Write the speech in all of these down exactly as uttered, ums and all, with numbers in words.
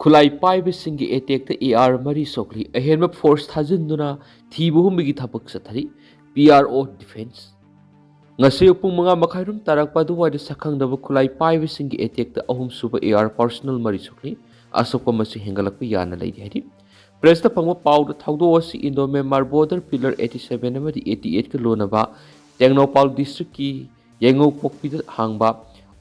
ꯈꯨꯠꯂꯥꯏ ꯄꯥꯏꯕꯁꯤꯡꯒꯤ ꯑꯦꯇꯦꯛꯇ A R ꯃꯔꯤ ꯁꯣꯛꯂꯤ꯫ ꯑꯍꯦꯟꯕ ꯐꯣꯔꯁ ꯊꯥꯖꯤꯟꯗꯨꯅ ꯊꯤꯕ ꯍꯨꯝꯕꯒꯤ ꯊꯕꯛ ꯆꯠꯊꯔꯤ꯫ ꯄꯤ ꯑꯥꯔ ꯑꯣ ꯗꯤꯐꯦꯟꯁ꯫ ꯉꯁꯤ ꯄꯨꯡ ꯃꯉꯥ ꯃꯈꯥꯏ ꯔꯨꯝ ꯇꯥꯔꯛꯄ ꯑꯗꯨꯋꯥꯏꯗ ꯁꯛꯈꯪꯗꯕ ꯈꯨꯠꯂꯥꯏ ꯄꯥꯏꯕꯁꯤꯡꯒꯤ ꯑꯦꯇꯦꯛꯇ ꯑꯍꯨꯝꯁꯨꯕ ꯑꯦ ꯑꯥꯔ ꯄꯥꯔꯁꯣꯅꯦꯜ ꯃꯔꯤ ꯁꯣꯛꯂꯤ꯫ ꯑꯁꯣꯛꯄ ꯃꯁꯤꯡ ꯍꯦꯟꯒꯠꯂꯛꯄ ꯌꯥꯅ ꯂꯩꯔꯤ ꯍꯥꯏꯔꯤ꯫ ꯄ꯭ꯔꯦꯁꯇ ꯐꯪꯕ ꯄꯥꯎꯗ ꯊꯧꯗꯣꯛ ꯑꯁꯤ Indo Myanmar border pillar eighty seven ꯑꯃꯗꯤ ꯑꯩꯠꯇꯤ ꯑꯩꯠꯀ ꯂꯣꯟꯅꯕ ꯇꯦꯡꯅꯧꯄꯥꯜ ꯗꯤꯁꯇ꯭ꯔꯤꯛꯀꯤ ꯌꯥꯏꯉꯧꯄꯣꯛꯄꯤꯗ ꯍꯥꯡꯕ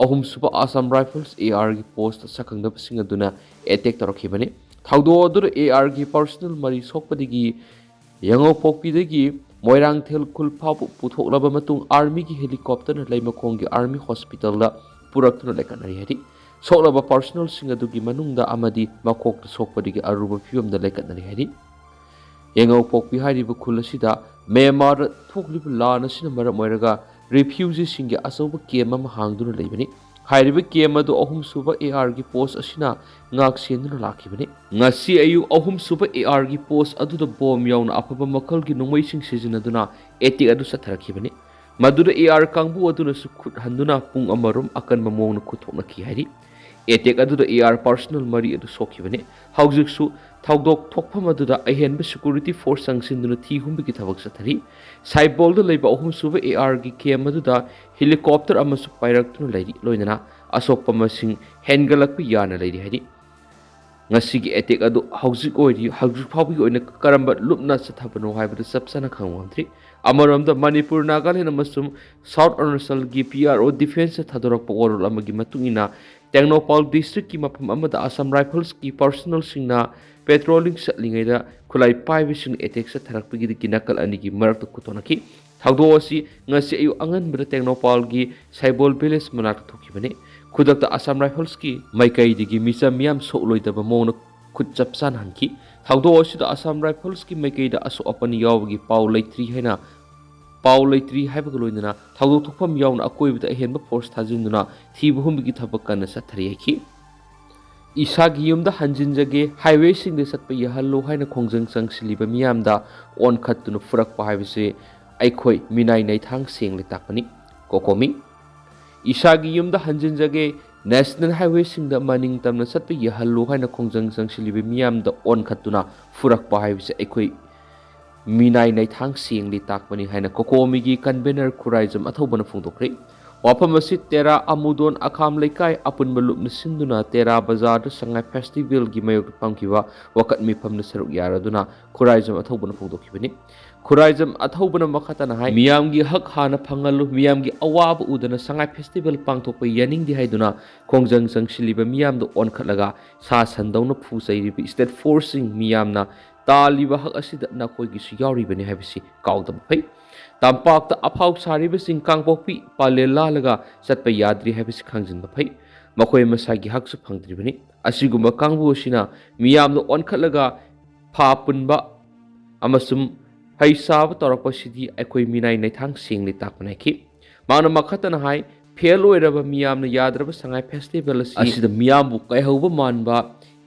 ꯑꯍꯨꯝꯁꯨꯕ ꯑꯁꯥꯝ ꯔꯥꯏꯐꯜꯁ ꯑꯦ ꯑꯥꯔꯒꯤ ꯄꯣꯁꯇ ꯁꯛꯈꯪꯗꯕꯁꯤꯡ ꯑꯗꯨꯅ ꯑꯦꯇꯦꯛ ꯇꯧꯔꯛꯈꯤꯕꯅꯤ꯫ ꯊꯧꯗꯣꯛ ꯑꯗꯨꯗ ꯑꯦ ꯑꯥꯔꯒꯤ ꯄꯥꯔꯁꯣꯅꯦꯜ ꯃꯔꯤ ꯁꯣꯛꯄꯗꯒꯤ ꯌꯥꯏꯉꯧꯄꯣꯛꯄꯤꯗꯒꯤ ꯃꯣꯏꯔꯥꯡꯊꯦꯜ ꯈꯨꯜ ꯐꯥꯎꯕ ꯄꯨꯊꯣꯛꯂꯕ ꯃꯇꯨꯡ ꯑꯥꯔꯃꯤꯒꯤ ꯍꯦꯂꯤꯀꯣꯞꯇꯔꯅ ꯂꯩꯃꯈꯣꯡꯒꯤ ꯑꯥꯔꯃꯤ ꯍꯣꯁꯄꯤꯇꯥꯜꯗ ꯄꯨꯔꯛꯇꯨꯅ ꯂꯩꯈꯠꯅꯔꯤ ꯍꯥꯏꯔꯤ꯫ ꯁꯣꯛꯂꯕ ꯄꯥꯔꯁꯣꯅꯦꯜꯁꯤꯡ ꯑꯗꯨꯒꯤ ꯃꯅꯨꯡꯗ ꯑꯃꯗꯤ ꯃꯀꯣꯛꯇ ꯁꯣꯛꯄꯗꯒꯤ ꯑꯔꯨꯕ ꯐꯤꯕꯝꯗ ꯂꯩꯈꯠꯅꯔꯤ ꯍꯥꯏꯔꯤ꯫ ꯌꯥꯏꯉꯧꯄꯣꯛꯄꯤ ꯍꯥꯏꯔꯤꯕ ꯈꯨꯜ ꯑꯁꯤꯗ ꯃ꯭ꯌꯥꯟꯃꯥꯔꯗ ꯊꯣꯛꯂꯤꯕ ꯂꯥꯟ ꯑꯁꯤꯅ ꯃꯔꯝ ꯑꯣꯏꯔꯒ ꯔꯤꯐ꯭ꯌꯨꯖꯤꯁꯤꯡꯒꯤ ꯑꯆꯧꯕ ꯀꯦꯝ ꯑꯃ ꯍꯥꯡꯗꯨꯅ ꯂꯩꯕꯅꯤ꯫ ꯍꯥꯏꯔꯤꯕ ꯀꯦꯝ ꯑꯗꯨ ꯑꯍꯨꯝꯁꯨꯕ ꯑꯦ ꯑꯥꯔꯒꯤ ꯄꯣꯁ ꯑꯁꯤꯅ ꯉꯥꯛ ꯁꯦꯟꯗꯨꯅ ꯂꯥꯛꯈꯤꯕꯅꯤ꯫ ꯉꯁꯤ ꯑꯌꯨꯛ ꯑꯍꯨꯝꯁꯨꯕ ꯑꯦ ꯑꯥꯔꯒꯤ ꯄꯣꯁ ꯑꯗꯨꯗ ꯕꯣꯝ ꯌꯥꯎꯅ ꯑꯐꯕ ꯃꯈꯜꯒꯤ ꯅꯣꯡꯃꯩꯁꯤꯡ ꯁꯤꯖꯤꯟꯅꯗꯨꯅ ꯑꯦꯇꯦꯛ ꯑꯗꯨ ꯆꯠꯊꯔꯛꯈꯤꯕꯅꯤ꯫ ꯃꯗꯨꯗ ꯑꯦ ꯑꯥꯔ ꯀꯥꯡꯕꯨ ꯑꯗꯨꯅꯁꯨ ꯈꯨꯠ ꯍꯟꯗꯨꯅ ꯄꯨꯡ ꯑꯃꯔꯣꯝ ꯑꯀꯟꯕ ꯃꯑꯣꯡꯗ ꯈꯨꯠ ꯊꯣꯛꯅꯈꯤ ꯍꯥꯏꯔꯤ꯫ ꯑꯦꯇꯦꯛ ꯑꯗꯨꯗ ꯑꯦ ꯑꯥꯔ ꯄꯥꯔꯁꯣꯅꯦꯜ ꯃꯔꯤ ꯑꯗꯨ ꯁꯣꯛꯈꯤꯕꯅꯤ꯫ ꯍꯧꯖꯤꯛꯁꯨ ꯊꯧꯗꯣꯛ ꯊꯣꯛꯐꯝ ꯑꯗꯨꯗ ꯑꯍꯦꯟꯕ ꯁꯦꯀ꯭ꯌꯨꯔꯤꯇꯤ ꯐꯣꯔꯁ ꯆꯪꯁꯤꯟꯗꯨꯅ ꯊꯤ ꯍꯨꯝꯕꯒꯤ ꯊꯕꯛ ꯆꯠꯊꯔꯤ꯫ ꯁꯥꯏꯕꯣꯜꯗ ꯂꯩꯕ ꯑꯍꯨꯝꯁꯨꯕ ꯑꯦ ꯑꯥꯔꯒꯤ ꯀꯦꯝ ꯑꯗꯨꯗ ꯍꯦꯂꯤꯀꯣꯞꯇꯔ ꯑꯃꯁꯨ ꯄꯥꯏꯔꯛꯇꯨꯅ ꯂꯩꯔꯤ, ꯂꯣꯏꯅꯅ ꯑꯁꯣꯛꯄ ꯃꯁꯤꯡ ꯍꯦꯟꯒꯠꯂꯛꯄ ꯌꯥꯅ ꯂꯩꯔꯤ ꯍꯥꯏꯔꯤ꯫ ꯉꯁꯤꯒꯤ ꯑꯦꯇꯦꯛ ꯑꯗꯨ ꯍꯧꯖꯤꯛ ꯑꯣꯏꯔꯤ, ꯍꯧꯖꯤꯛ ꯐꯥꯎꯕꯒꯤ ꯑꯣꯏꯅ ꯀꯔꯝꯕ ꯂꯨꯞꯅ ꯆꯠꯊꯕꯅꯣ ꯍꯥꯏꯕꯗꯨ ꯆꯞ ꯆꯥꯅ ꯈꯪꯕ ꯉꯝꯗ꯭ꯔꯤ꯫ ꯑꯃꯔꯣꯝꯗ ꯃꯅꯤꯄꯨꯔ, ꯅꯥꯒꯥꯂꯦꯟ ꯑꯃꯁꯨꯡ ꯁꯥꯎꯠ ꯑꯔꯨꯅꯥꯆꯜꯒꯤ ꯄꯤ ꯑꯥꯔ ꯑꯣ ꯗꯤꯐꯦꯟꯁꯇ ꯊꯥꯗꯣꯔꯛꯄ ꯋꯥꯔꯣꯜ ꯑꯃꯒꯤ ꯃꯇꯨꯡ ꯏꯟꯅ, ꯇꯦꯡꯅꯧꯄꯥꯜ ꯗꯤꯁꯇ꯭ꯔꯤꯛꯀꯤ ꯃꯐꯝ ꯑꯃꯗ ꯑꯁꯥꯝ ꯔꯥꯏꯐꯜꯁꯀꯤ ꯄꯥꯔꯁꯣꯅꯦꯜꯁꯤꯡꯅ ꯄꯦꯇ꯭ꯔꯣꯂꯤꯡ ꯆꯠꯂꯤꯉꯩꯗ ꯈꯨꯠꯂꯥꯏ ꯄꯥꯏꯕꯁꯤꯡꯅ ꯑꯦꯇꯦꯛ ꯆꯠꯊꯔꯛꯄꯒꯤꯗꯒꯤ ꯅꯥꯀꯜ ꯑꯅꯤꯒꯤ ꯃꯔꯛꯇ ꯈꯨꯠ ꯊꯣꯛꯅꯈꯤ꯫ ꯊꯧꯗꯣꯛ ꯑꯁꯤ ꯉꯁꯤ ꯑꯌꯨꯛ ꯑꯉꯟꯕꯗ ꯇꯦꯡꯅꯧꯄꯥꯜꯒꯤ ꯁꯥꯏꯕꯣꯜ ꯚꯤꯂꯦꯖ ꯃꯅꯥꯛꯇ ꯊꯣꯛꯈꯤꯕꯅꯤ꯫ ꯈꯨꯗꯛꯇ ꯑꯁꯥꯝ ꯔꯥꯏꯐꯜꯁꯀꯤ ꯃꯥꯏꯀꯩꯗꯒꯤ ꯃꯤꯆꯝ ꯃꯤꯌꯥꯝ ꯁꯣꯛꯂꯣꯏꯗꯕ ꯃꯑꯣꯡꯗ ꯈꯨꯠ ꯆꯞ ꯆꯥꯅ ꯍꯟꯈꯤ꯫ ꯊꯧꯗꯣꯛ ꯑꯁꯤꯗ ꯑꯁꯥꯝ ꯔꯥꯏꯐꯜꯁꯀꯤ ꯃꯥꯏꯀꯩꯗ ꯑꯁꯣꯛ ꯑꯄꯟ ꯌꯥꯎꯕꯒꯤ ꯄꯥꯎ ꯂꯩꯇ꯭ꯔꯤ ꯍꯥꯏꯅ, ꯄꯥꯎ ꯂꯩꯇ꯭ꯔꯤ ꯍꯥꯏꯕꯒ ꯂꯣꯏꯅꯅ ꯊꯧꯗꯣꯛ ꯊꯣꯛꯐꯝ ꯌꯥꯎꯅ ꯑꯀꯣꯏꯕꯗ ꯑꯍꯦꯟꯕ ꯐꯣꯔꯁ ꯊꯥꯖꯤꯟꯗꯨꯅ ꯊꯤꯕ ꯍꯨꯝꯕꯒꯤ ꯊꯕꯛ ꯀꯟꯅ ꯆꯠꯊꯔꯤ ꯍꯥꯏꯈꯤ꯫ "ꯏꯁꯥꯒꯤ ꯌꯨꯝꯗ ꯍꯟꯖꯤꯟꯖꯒꯦ, ꯍꯥꯏꯋꯦꯁꯤꯡꯗ ꯆꯠꯄ ꯌꯥꯍꯜꯂꯨ" ꯍꯥꯏꯅ ꯈꯣꯡꯖꯪ ꯆꯪꯁꯤꯜꯂꯤꯕ ꯃꯤꯌꯥꯝꯗ ꯑꯣꯟꯈꯠꯇꯨꯅ ꯐꯨꯔꯛꯄ ꯍꯥꯏꯕꯁꯤ ꯑꯩꯈꯣꯏ ꯃꯤꯅꯥꯏ ꯅꯩꯊꯥꯡ ꯁꯦꯡꯂꯦ ꯇꯥꯛꯄꯅꯤ꯫ ꯀꯣꯀꯣꯃꯤ꯫ "ꯏꯁꯥꯒꯤ ꯌꯨꯝꯗ ꯍꯟꯖꯤꯟꯖꯒꯦ, ꯅꯦꯁꯅꯦꯜ ꯍꯥꯏꯋꯦꯁꯤꯡꯗ ꯃꯅꯤꯡ ꯇꯝꯅ ꯆꯠꯄ ꯌꯥꯍꯜꯂꯨ ꯍꯥꯏꯅ ꯈꯣꯡꯖꯪ ꯆꯪꯁꯤꯜꯂꯤꯕ ꯃꯤꯌꯥꯝꯗ ꯑꯣꯟꯈꯠꯇꯨꯅ ꯐꯨꯔꯛꯄ ꯍꯥꯏꯕꯁꯤ ꯑꯩꯈꯣꯏ ꯃꯤꯅꯥꯏ ꯅꯩꯊꯥꯡ ꯁꯦꯡꯂꯤ ꯇꯥꯛꯄꯅꯤ ꯍꯥꯏꯅ ꯀꯣꯀꯣꯃꯤꯒꯤ ꯀꯟꯚꯦꯅꯔ ꯈꯨꯔꯥꯏꯖꯝ ꯑꯊꯧꯕꯅ ꯐꯣꯡꯗꯣꯛꯈ꯭ꯔꯦ꯫ ꯋꯥꯐꯝ ꯑꯁꯤ ꯇꯦꯔꯥ ꯑꯃꯨꯗꯣꯟ ꯑꯈꯥꯝ ꯂꯩꯀꯥꯏ ꯑꯄꯨꯟꯕ ꯂꯨꯞꯅ ꯁꯤꯟꯗꯨꯅ ꯇꯦꯔꯥ ꯕꯖꯥꯔꯗ ꯁꯉꯥꯏ ꯐꯦꯁꯇꯤꯚꯦꯜꯒꯤ ꯃꯥꯌꯣꯛꯇ ꯄꯥꯡꯈꯤꯕ ꯋꯥꯀꯠ ꯃꯤꯐꯝꯗ ꯁꯔꯨꯛ ꯌꯥꯔꯗꯨꯅ ꯈꯨꯔꯥꯏꯖꯝ ꯑꯊꯧꯕꯅ ꯐꯣꯡꯗꯣꯛꯈꯤꯕꯅꯤ꯫ ꯈꯨꯔꯥꯏꯖꯝ ꯑꯊꯧꯕꯅ ꯃꯈꯥ ꯇꯥꯅ ꯍꯥꯏ, ꯃꯤꯌꯥꯝꯒꯤ ꯍꯛ ꯍꯥꯟꯅ ꯐꯪꯍꯜꯂꯨ, ꯃꯤꯌꯥꯝꯒꯤ ꯑꯋꯥꯕ ꯎꯗꯅ ꯁꯉꯥꯏ ꯐꯦꯁꯇꯤꯚꯦꯜ ꯄꯥꯡꯊꯣꯛꯄ ꯌꯥꯅꯤꯡꯗꯦ ꯍꯥꯏꯗꯨꯅ ꯈꯣꯡꯖꯪ ꯆꯪꯁꯤꯜꯂꯤꯕ ꯃꯤꯌꯥꯝꯗ ꯑꯣꯟꯈꯠꯂꯒ ꯁꯥ ꯁꯟꯗꯧꯅ ꯐꯨ ꯆꯩꯔꯤꯕ ꯁ꯭ꯇꯦꯠ ꯐꯣꯔꯁꯁꯤꯡ ꯃꯤꯌꯥꯝꯅ ꯇꯥꯜꯂꯤꯕ ꯍꯛ ꯑꯁꯤꯗ ꯅꯈꯣꯏꯒꯤꯁꯨ ꯌꯥꯎꯔꯤꯕꯅꯤ ꯍꯥꯏꯕꯁꯤ ꯀꯥꯎꯗꯕ ꯐꯩ꯫ ꯇꯝꯄꯥꯛꯇ ꯑꯐꯥꯎ ꯁꯥꯔꯤꯕꯁꯤꯡ ꯀꯥꯡꯄꯣꯛꯄꯤ ꯄꯥꯂꯦꯜ ꯂꯥꯜꯂꯒ ꯆꯠꯄ ꯌꯥꯗ꯭ꯔꯤ ꯍꯥꯏꯕꯁꯤ ꯈꯪꯖꯤꯟꯕ ꯐꯩ꯫ ꯃꯈꯣꯏ ꯃꯁꯥꯒꯤ ꯍꯛꯁꯨ ꯐꯪꯗ꯭ꯔꯤꯕꯅꯤ꯫ ꯑꯁꯤꯒꯨꯝꯕ ꯀꯥꯡꯕꯨ ꯑꯁꯤꯅ ꯃꯤꯌꯥꯝꯗ ꯑꯣꯟꯈꯠꯂꯒ ꯐꯥ ꯄꯨꯟꯕ ꯑꯃꯁꯨꯡ ꯍꯩ ꯆꯥꯕ ꯇꯧꯔꯛꯄꯁꯤꯗꯤ ꯑꯩꯈꯣꯏ ꯃꯤꯅꯥꯏ ꯅꯩꯊꯥꯡ ꯁꯦꯡꯂꯤ ꯇꯥꯛꯄꯅꯤ ꯍꯥꯏꯈꯤ꯫ ꯃꯍꯥꯛꯅ ꯃꯈꯥ ꯇꯥꯅ ꯍꯥꯏ, ꯐꯦꯜ ꯑꯣꯏꯔꯕ ꯃꯤꯌꯥꯝꯅ ꯌꯥꯗ꯭ꯔꯕ ꯁꯉꯥꯏ ꯐꯦꯁꯇꯤꯚꯦꯜ ꯑꯁꯤ, ꯑꯁꯤꯗ ꯃꯤꯌꯥꯝꯕꯨ ꯀꯥꯏꯍꯧꯕ ꯃꯥꯟꯕ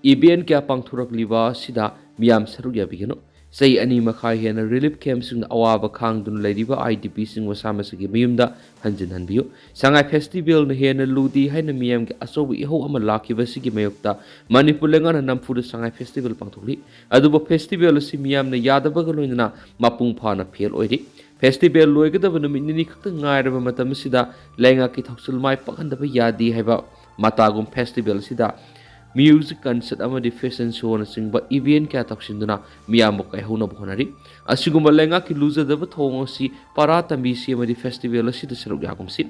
ꯏꯚꯦꯟꯠ ꯀꯌꯥ ꯄꯥꯡꯊꯣꯔꯛꯂꯤꯕ ꯑꯁꯤꯗ ꯃꯤꯌꯥꯝ ꯁꯔꯨꯛ ꯌꯥꯕꯤꯒꯅꯨ꯫ ꯆꯍꯤ ꯑꯅꯤ ꯃꯈꯥꯏ ꯍꯦꯟꯅ ꯔꯤꯂꯤꯐ ꯀꯦꯝꯞꯁꯤꯡꯗ ꯑꯋꯥꯕ ꯈꯥꯡꯗꯨꯅ ꯂꯩꯔꯤꯕ ꯑꯥꯏ ꯗꯤ ꯄꯤꯁꯤꯡ ꯃꯁꯥ ꯃꯁꯥꯒꯤ ꯃꯌꯨꯝꯗ ꯍꯟꯖꯤꯟꯍꯟꯕꯤꯌꯨ꯫ ꯁꯉꯥꯏ ꯐꯦꯁꯇꯤꯚꯦꯜꯅ ꯍꯦꯟꯅ ꯂꯨꯗꯦ ꯍꯥꯏꯅ ꯃꯤꯌꯥꯝꯒꯤ ꯑꯆꯧꯕ ꯏꯍꯧ ꯑꯃ ꯂꯥꯛꯈꯤꯕꯁꯤꯒꯤ ꯃꯥꯌꯣꯛꯇ ꯃꯅꯤꯄꯨꯔ ꯂꯩꯉꯥꯛꯅ ꯅꯝꯐꯨꯗ ꯁꯉꯥꯏ ꯐꯦꯁꯇꯤꯚꯦꯜ ꯄꯥꯡꯊꯣꯛꯂꯤ꯫ ꯑꯗꯨꯕꯨ ꯐꯦꯁꯇꯤꯚꯦꯜ ꯑꯁꯤ ꯃꯤꯌꯥꯝꯅ ꯌꯥꯗꯕꯒ ꯂꯣꯏꯅꯅ ꯃꯄꯨꯡ ꯐꯥꯅ ꯐꯦꯜ ꯑꯣꯏꯔꯤ꯫ ꯐꯦꯁꯇꯤꯚꯦꯜ ꯂꯣꯏꯒꯗꯕ ꯅꯨꯃꯤꯠ ꯅꯤꯅꯤ ꯈꯛꯇ ꯉꯥꯏꯔꯕ ꯃꯇꯝ ꯑꯁꯤꯗ ꯂꯩꯉꯥꯛꯀꯤ ꯊꯧꯁꯤꯜ ꯃꯥꯏ ꯄꯥꯛꯍꯟꯗꯕ ꯌꯥꯗꯦ ꯍꯥꯏꯕ ꯃꯇꯥꯒꯨꯝ ꯐꯦꯁꯇꯤꯚꯦꯜ ꯑꯁꯤꯗ ꯃ꯭ꯌꯨꯖꯤꯛ ꯀꯟꯁꯔꯠ ꯑꯃꯗꯤ ꯐꯦꯁꯟ ꯁꯣꯅꯆꯤꯡꯕ ꯏꯚꯦꯟꯠ ꯀꯌꯥ ꯇꯧꯁꯤꯟꯗꯨꯅ ꯃꯤꯌꯥꯝꯕꯨ ꯀꯥꯏꯍꯧꯅꯕ ꯍꯣꯠꯅꯔꯤ꯫ ꯑꯁꯤꯒꯨꯝꯕ ꯂꯩꯉꯥꯛꯀꯤ ꯂꯨꯖꯗꯕ ꯊꯧꯑꯣꯡ ꯑꯁꯤ ꯄꯔꯥ ꯇꯝꯕꯤꯁꯤ ꯑꯃꯗꯤ ꯐꯦꯁꯇꯤꯚꯦꯜ ꯑꯁꯤꯗ ꯁꯔꯨꯛ ꯌꯥꯒꯨꯝꯁꯤ꯫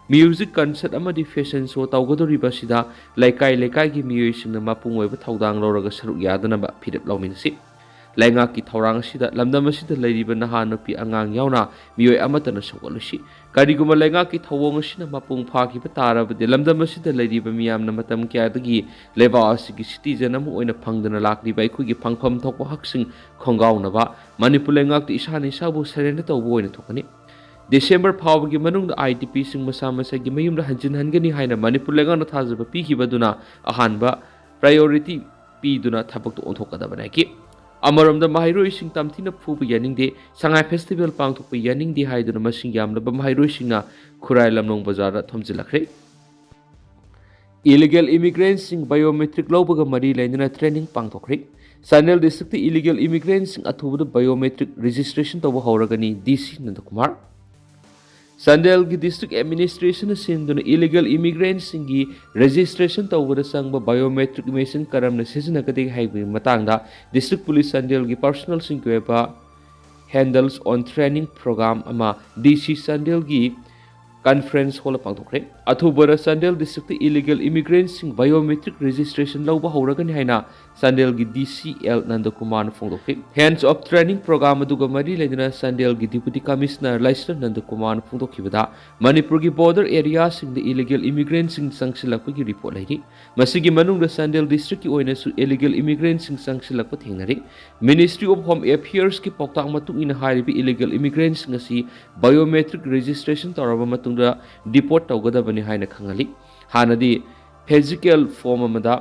ꯃ꯭ꯌꯨꯖꯤꯛ ꯀꯟꯁꯔꯠ ꯑꯃꯗꯤ ꯐꯦꯁꯟ ꯁꯣ ꯇꯧꯒꯗꯧꯔꯤꯕ ꯑꯁꯤꯗ ꯂꯩꯀꯥꯏ ꯂꯩꯀꯥꯏꯒꯤ ꯃꯤꯑꯣꯏꯁꯤꯡꯅ ꯃꯄꯨꯡ ꯑꯣꯏꯕ ꯊꯧꯗꯥꯡ ꯂꯧꯔꯒ ꯁꯔꯨꯛ ꯌꯥꯗꯅꯕ ꯐꯤꯔꯦꯞ ꯂꯧꯃꯤꯟꯅꯁꯤ꯫ ꯂꯩꯉꯥꯛꯀꯤ ꯊꯧꯔꯥꯡ ꯑꯁꯤꯗ ꯂꯝꯗꯝ ꯑꯁꯤꯗ ꯂꯩꯔꯤꯕ ꯅꯍꯥ ꯅꯨꯄꯤ ꯑꯉꯥꯡ ꯌꯥꯎꯅ ꯃꯤꯑꯣꯏ ꯑꯃꯠꯇꯅ ꯁꯧꯒꯠꯂꯨꯁꯤ꯫ ꯀꯔꯤꯒꯨꯝꯕ ꯂꯩꯉꯥꯛꯀꯤ ꯊꯧꯑꯣꯡ ꯑꯁꯤꯅ ꯃꯄꯨꯡ ꯐꯥꯈꯤꯕ ꯇꯥꯔꯕꯗꯤ ꯂꯝꯗꯝ ꯑꯁꯤꯗ ꯂꯩꯔꯤꯕ ꯃꯤꯌꯥꯝꯅ ꯃꯇꯝ ꯀꯌꯥꯗꯒꯤ ꯂꯩꯕꯥꯛ ꯑꯁꯤꯒꯤ ꯁꯤꯇꯤꯖꯟ ꯑꯃ ꯑꯣꯏꯅ ꯐꯪꯗꯅ ꯂꯥꯛꯂꯤꯕ ꯑꯩꯈꯣꯏꯒꯤ ꯐꯪꯐꯝ ꯊꯣꯛꯄ ꯍꯛꯁꯤꯡ ꯈꯣꯡꯒꯥꯎꯅꯕ ꯃꯅꯤꯄꯨꯔ ꯂꯩꯉꯥꯛꯇ ꯏꯁꯥꯅ ꯏꯁꯥꯕꯨ ꯁꯔꯦꯟꯗꯔ ꯇꯧꯕ ꯑꯣꯏꯅ ꯊꯣꯛꯀꯅꯤ꯫ ꯗꯤꯁꯦꯝꯕꯔ ꯐꯥꯎꯕꯒꯤ ꯃꯅꯨꯡꯗ ꯑꯥꯏ ꯗꯤ ꯄꯤꯁꯤꯡ ꯃꯁꯥ ꯃꯁꯥꯒꯤ ꯃꯌꯨꯝꯗ ꯍꯟꯖꯤꯟꯍꯟꯒꯅꯤ ꯍꯥꯏꯅ ꯃꯅꯤꯄꯨꯔ ꯂꯩꯉꯥꯛꯅ ꯊꯥꯖꯕ ꯄꯤꯈꯤꯕ ꯑꯗꯨꯅ ꯑꯍꯥꯟꯕ ꯄ꯭ꯔꯥꯏꯌꯣꯔꯤꯇꯤ ꯄꯤꯗꯨꯅ ꯊꯕꯛꯇꯨ ꯑꯣꯟꯊꯣꯛꯀꯗꯕꯅꯤ ꯍꯥꯏꯈꯤ꯫ ꯑꯃꯔꯣꯝꯗ ꯃꯍꯩꯔꯣꯏꯁꯤꯡ ꯇꯝꯊꯤꯅ ꯐꯨꯕ ꯌꯥꯅꯤꯡꯗꯦ, ꯁꯉꯥꯏ ꯐꯦꯁꯇꯤꯚꯦꯜ ꯄꯥꯡꯊꯣꯛꯄ ꯌꯥꯅꯤꯡꯗꯦ ꯍꯥꯏꯗꯨꯅ ꯃꯁꯤꯡ ꯌꯥꯝꯂꯕ ꯃꯍꯩꯔꯣꯏꯁꯤꯡꯅ ꯈꯨꯔꯥꯏ ꯂꯝꯂꯣꯡ ꯕꯖꯥꯔꯗ ꯊꯣꯝꯖꯤꯜꯂꯛꯈ꯭ꯔꯦ꯫ Illegal immigrantꯁꯤꯡ biometric ꯂꯧꯕꯒ ꯃꯔꯤ ꯂꯩꯅꯅ training ꯄꯥꯡꯊꯣꯛꯈ꯭ꯔꯦ꯫ ꯆꯥꯟꯗꯦꯜ districtꯇ illegal immigrantꯁꯤꯡ ꯑꯊꯨꯕꯗ biometric registration ꯇꯧꯕ ꯍꯧꯔꯒꯅꯤ, D C ꯅꯟꯗꯀꯨꯃꯥꯔ꯫ ꯆꯥꯟꯗꯦꯜꯒꯤ district administrationꯅ ꯁꯤꯟꯗꯨꯅ illegal immigrantꯁꯤꯡꯒꯤ registration ꯇꯧꯕꯗ ꯆꯪꯕ biometric machine ꯀꯔꯝꯅ ꯁꯤꯖꯤꯟꯅꯒꯗꯒꯦ ꯍꯥꯏꯕꯒꯤ ꯃꯇꯥꯡꯗ district police ꯆꯥꯟꯗꯦꯜꯒꯤ personnelꯁꯤꯡꯒꯤ ꯑꯣꯏꯕ hands-on training program ꯑꯃ D C ꯆꯥꯟꯗꯦꯜꯒꯤ conference hall ꯄꯥꯡꯊꯣꯛꯈ꯭ꯔꯦ꯫ ꯑꯊꯨꯕꯗ ꯆꯥꯟꯗꯦꯜ districtꯇ illegal immigrantꯁꯤꯡ biometric registration ꯂꯧꯕ ꯍꯧꯔꯒꯅꯤ ꯍꯥꯏꯅ ꯆꯥꯟꯗꯦꯜꯒꯤ D C L ꯅꯟꯗꯀꯨꯃꯥꯔꯅ ꯐꯣꯡꯗꯣꯛꯈꯤ꯫ Hands-on training program ꯑꯗꯨꯒ ꯃꯔꯤ ꯂꯩꯅꯅ ꯆꯥꯟꯗꯦꯜꯒꯤ Deputy Commissioner ꯂꯥꯏꯁ꯭ꯔꯝ ꯅꯟꯗꯀꯨꯃꯥꯔꯅ ꯐꯣꯡꯗꯣꯛꯈꯤꯕꯗ, ꯃꯅꯤꯄꯨꯔꯒꯤ border areaꯁꯤꯡꯗ illegal immigrantꯁꯤꯡ ꯆꯪꯁꯤꯜꯂꯛꯄꯒꯤ report ꯂꯩꯔꯤ꯫ ꯃꯁꯤꯒꯤ ꯃꯅꯨꯡꯗ ꯆꯥꯟꯗꯦꯜ districtꯀꯤ ꯑꯣꯏꯅꯁꯨ illegal immigrantꯁꯤꯡ ꯆꯪꯁꯤꯜꯂꯛꯄ ꯊꯦꯡꯅꯔꯤ꯫ Ministry of Home Affairsꯀꯤ ꯄꯥꯎꯇꯥꯛ ꯃꯇꯨꯡ ꯏꯟꯅ ꯍꯥꯏꯔꯤꯕ illegal immigrantꯁꯤꯡ ꯑꯁꯤ biometric registration ꯇꯧꯔꯕ ꯃꯇꯨꯡꯗ deport ꯇꯧꯒꯗꯕꯅꯤ ꯍꯥꯏꯅ ꯈꯪꯍꯜꯂꯤ꯫ ꯍꯥꯟꯅꯗꯤ physical form ꯑꯃꯗ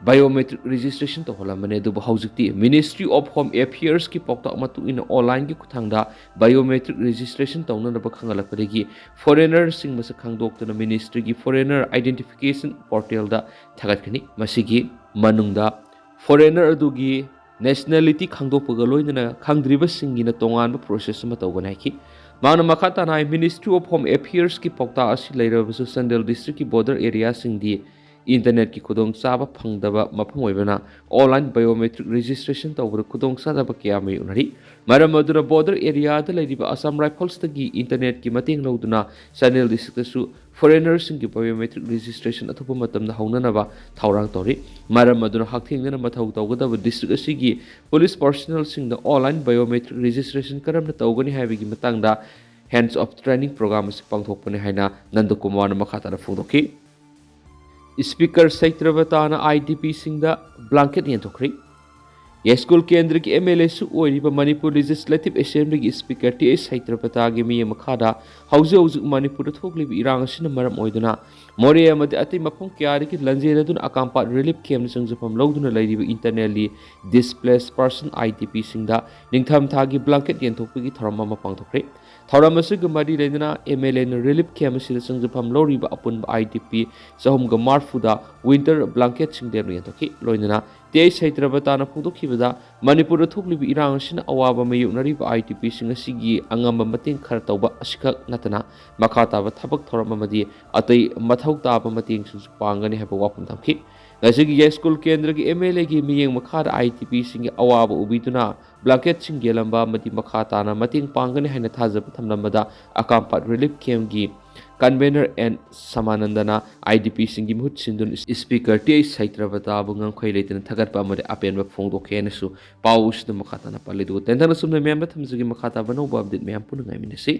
biometric registration ꯇꯧꯍꯜꯂꯝꯕꯅꯤ, ꯑꯗꯨꯕꯨ ꯍꯧꯖꯤꯛꯇꯤ Ministry of Home Affairsꯀꯤ ꯄꯥꯎꯇꯥꯛ ꯃꯇꯨꯡ ꯏꯟꯅ onlineꯒꯤ ꯈꯨꯠꯊꯥꯡꯗ biometric registration ꯇꯧꯅꯅꯕ ꯈꯪꯍꯜꯂꯛꯄꯗꯒꯤ foreignerꯁꯤꯡ ꯃꯁꯛ ꯈꯪꯗꯣꯛꯇꯨꯅ ministryꯒꯤ foreigner identification portalꯗ ꯊꯥꯒꯠꯀꯅꯤ꯫ ꯃꯁꯤꯒꯤ ꯃꯅꯨꯡꯗ foreigner ꯑꯗꯨꯒꯤ nationality ꯈꯪꯗꯣꯛꯄꯒ ꯂꯣꯏꯅꯅ ꯈꯪꯗ꯭ꯔꯤꯕꯁꯤꯡꯒꯤꯅ ꯇꯣꯉꯥꯟꯕ process ꯑꯃ ꯇꯧꯒꯅꯤ ꯍꯥꯏꯈꯤ꯫ ꯃꯍꯥꯛꯅ ꯃꯈꯥ ꯇꯥꯅ ꯍꯥꯏ, Ministry of Home Affairsꯀꯤ ꯄꯥꯎꯇꯥꯛ ꯑꯁꯤ ꯂꯩꯔꯕꯁꯨ ꯆꯥꯟꯗꯦꯜ districtꯀꯤ border areaꯁꯤꯡꯗꯤ internetꯀꯤ ꯈꯨꯗꯣꯡꯆꯥꯕ ꯐꯪꯗꯕ ꯃꯐꯝ ꯑꯣꯏꯕꯅ online biometric registration ꯇꯧꯕꯗ ꯈꯨꯗꯣꯡꯆꯥꯗꯕ ꯀꯌꯥ ꯃꯥꯌꯣꯛꯅꯔꯤ꯫ ꯃꯔꯝ ꯑꯗꯨꯅ border areaꯗ ꯂꯩꯔꯤꯕ Assam Riflesꯇꯒꯤ internetꯀꯤ ꯃꯇꯦꯡ ꯂꯧꯗꯨꯅ ꯆꯥꯟꯗꯦꯜ districtꯇꯁꯨ foreignerꯁꯤꯡꯒꯤ biometric registration ꯑꯊꯨꯕ ꯃꯇꯝꯗ ꯍꯧꯅꯅꯕ ꯊꯧꯔꯥꯡ ꯇꯧꯔꯤ꯫ ꯃꯔꯝ ꯑꯗꯨꯅ ꯍꯛꯊꯦꯡꯅꯅ ꯃꯊꯧ ꯇꯧꯒꯗꯕ district ꯑꯁꯤꯒꯤ police personnelꯁꯤꯡꯗ online biometric registration ꯀꯔꯝꯅ ꯇꯧꯒꯅꯤ ꯍꯥꯏꯕꯒꯤ ꯃꯇꯥꯡꯗ hands-on training program ꯑꯁꯤ ꯄꯥꯡꯊꯣꯛꯄꯅꯤ ꯍꯥꯏꯅ ꯅꯟꯗꯀꯨꯃꯥꯔꯅ ꯃꯈꯥ ꯇꯥꯅ ꯐꯣꯡꯗꯣꯛꯈꯤ꯫ Speaker ꯁꯩꯇ꯭ꯔꯕꯇꯥꯅ IDPꯁꯤꯡꯗ blanket ꯌꯦꯟꯊꯣꯛꯈ꯭ꯔꯦ꯫ ꯌꯥꯏꯁ꯭ꯀꯨꯜ ꯀꯦꯟꯗ꯭ꯔꯒꯤ M L A ꯁꯨ ꯑꯣꯏꯔꯤꯕ ꯃꯅꯤꯄꯨꯔ Legislative Assembly ꯒꯤ Speaker T H ꯁꯩꯇ꯭ꯔꯕꯇꯥꯒꯤ ꯃꯤꯠꯌꯦꯡ ꯃꯈꯥꯗ ꯍꯧꯖꯤꯛ ꯍꯧꯖꯤꯛ ꯃꯅꯤꯄꯨꯔꯗ ꯊꯣꯛꯂꯤꯕ ꯏꯔꯥꯡ ꯑꯁꯤꯅ ꯃꯔꯝ ꯑꯣꯏꯗꯨꯅ ꯃꯣꯔꯦ ꯑꯃꯗꯤ ꯑꯇꯩ ꯃꯐꯝ ꯀꯌꯥꯗꯒꯤ ꯂꯥꯟꯖꯦꯟꯅꯗꯨꯅ ꯑꯀꯥꯝꯄꯥꯠ relief camp ꯇ ꯆꯪꯖꯐꯝ ꯂꯧꯗꯨꯅ ꯂꯩꯔꯤꯕ internally displaced person, I D P ꯁꯤꯡꯗ ꯅꯤꯡꯊꯝꯊꯥꯒꯤ blanket ꯌꯦꯟꯊꯣꯛꯄꯒꯤ ꯊꯧꯔꯝ ꯑꯃ ꯄꯥꯡꯊꯣꯛꯈ꯭ꯔꯦ꯫ ꯊꯧꯔꯝ ꯑꯁꯤꯒ ꯃꯔꯤ ꯂꯩꯅꯅ M L A ꯅ relief camp ꯑꯁꯤꯗ ꯆꯪꯖꯐꯝ ꯂꯧꯔꯤꯕ ꯑꯄꯨꯟꯕ I D P ꯆꯍꯨꯝꯒ ꯃꯔꯤꯐꯨꯗ winter blanket ꯁꯤꯡ ꯂꯦꯝꯅ ꯌꯦꯟꯊꯣꯛꯈꯤ꯫ ꯂꯣꯏꯅꯅ T H ꯁꯩꯇ꯭ꯔꯕꯇꯥꯅ ꯐꯣꯡꯗꯣꯛꯈꯤꯕꯗ, ꯃꯅꯤꯄꯨꯔꯗ ꯊꯣꯛꯂꯤꯕ ꯏꯔꯥꯡ ꯑꯁꯤꯅ ꯑꯋꯥꯕ ꯃꯥꯌꯣꯛꯅꯔꯤꯕ I D P ꯁꯤꯡ ꯑꯁꯤꯒꯤ ꯑꯉꯝꯕ ꯃꯇꯦꯡ ꯈꯔ ꯇꯧꯕ ꯑꯁꯤꯈꯛ ꯅꯠꯇꯅ ꯃꯈꯥ ꯇꯥꯕ ꯊꯕꯛ ꯊꯧꯔꯝ ꯑꯃꯗꯤ ꯑꯇꯩ ꯃꯊꯧ ꯇꯥꯕ ꯃꯇꯦꯡꯁꯤꯡꯁꯨ ꯄꯥꯡꯒꯅꯤ ꯍꯥꯏꯕ ꯋꯥꯐꯝ ꯊꯝꯈꯤ꯫ ꯉꯁꯤꯒꯤ ꯌꯥꯏꯁ꯭ꯀꯨꯜ ꯀꯦꯟꯗ꯭ꯔꯒꯤ M L A ꯒꯤ ꯃꯤꯠꯌꯦꯡ ꯃꯈꯥꯗ I D P ꯁꯤꯡꯒꯤ ꯑꯋꯥꯕ ꯎꯕꯤꯗꯨꯅ blanket ꯁꯤꯡ ꯌꯦꯜꯂꯝꯕ ꯑꯃꯗꯤ ꯃꯈꯥ ꯇꯥꯅ ꯃꯇꯦꯡ ꯄꯥꯡꯒꯅꯤ ꯍꯥꯏꯅ ꯊꯥꯖꯕ ꯊꯝꯂꯝꯕꯗ ꯑꯀꯥꯝꯄꯥꯠ relief camp ꯀꯤ convener N ꯁꯃꯥꯅꯟꯗꯅ I D P ꯁꯤꯡꯒꯤ ꯃꯍꯨꯠ ꯁꯤꯟꯗꯨꯅ Speaker T H ꯁꯩꯇ꯭ꯔꯕꯇꯥꯕꯨ ꯉꯝꯈꯩ ꯂꯩꯇꯅ ꯊꯥꯒꯠꯄ ꯑꯃꯗꯤ ꯑꯄꯦꯟꯕ ꯐꯣꯡꯗꯣꯛꯈꯤ ꯍꯥꯏꯅꯁꯨ ꯄꯥꯎ ꯑꯁꯤꯗ ꯃꯈꯥ ꯇꯥꯅ ꯄꯜꯂꯤ꯫ ꯑꯗꯨꯒ ꯇꯦꯟꯊꯪꯅ ꯁꯨꯝꯅ ꯃꯌꯥꯝꯗ ꯊꯝꯖꯒꯦ, ꯃꯈꯥ ꯇꯥꯕ ꯑꯅꯧꯕ update ꯃꯌꯥꯝ ꯄꯨꯟꯅ ꯉꯥꯏꯃꯤꯟꯅꯁꯤ꯫